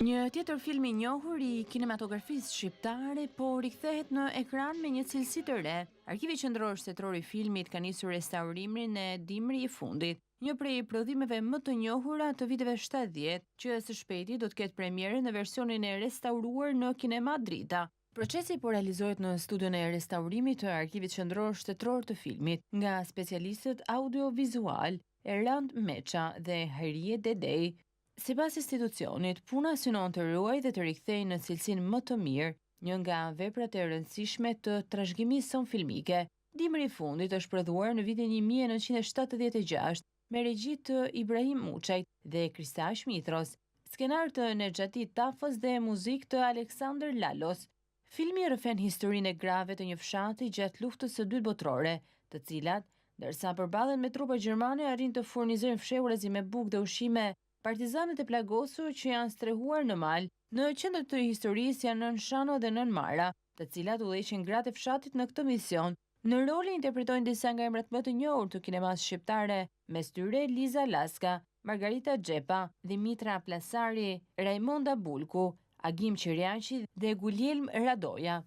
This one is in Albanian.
Një tjetër film i njohur i kinematografisë shqiptare po rikthehet në ekran me një cilësi të re. Arkivi Qendror Shtetëror i Filmit ka nisur restaurimin e Dimri i Fundit, një prej prodhimeve më të njohura të viteve 70, që së shpejti do të ketë premierën në versionin e restauruar në kinema Drita. Procesi po realizohet në studion e restaurimit të Arkivit Qendror Shtetëror të Filmit nga specialistët audiovizual Erand Meça dhe Hajrie Dedej. Sipas institucionit, puna synon të ruajë dhe të rikthejë në cilësinë më të mirë një nga veprat e rëndësishme të trashëgimisë sonë filmike. Dimri i fundit është prodhuar në vitin 1976 me regji të Ibrahim Muçajt dhe Kristaq Mitros, skenar të Nexhati Tafës dhe muzikë të Aleksandër Lalos. Filmi rrëfen historinë e grave të një fshati gjatë Luftës së Dytë Botërore, të cilat, ndërsa përballen me trupa gjermane, arrijnë të furnizojnë fshehurazi me bukë dhe ushqime partizanët e plagosur që janë strehuar në mal. Në qendër të historisë janë Nënë Shano dhe Nënë Mara, të cilat udhëheqin gratë e fshatit në këtë mision. Në role interpretojnë disa nga emrat më të njohur të kinemasë shqiptare, mes tyre Liza Laska, Margarita Xhepa, Dhimitra Plasari, Raimonda Bulku, Agim Qirjaqi dhe Gulielm Radoja.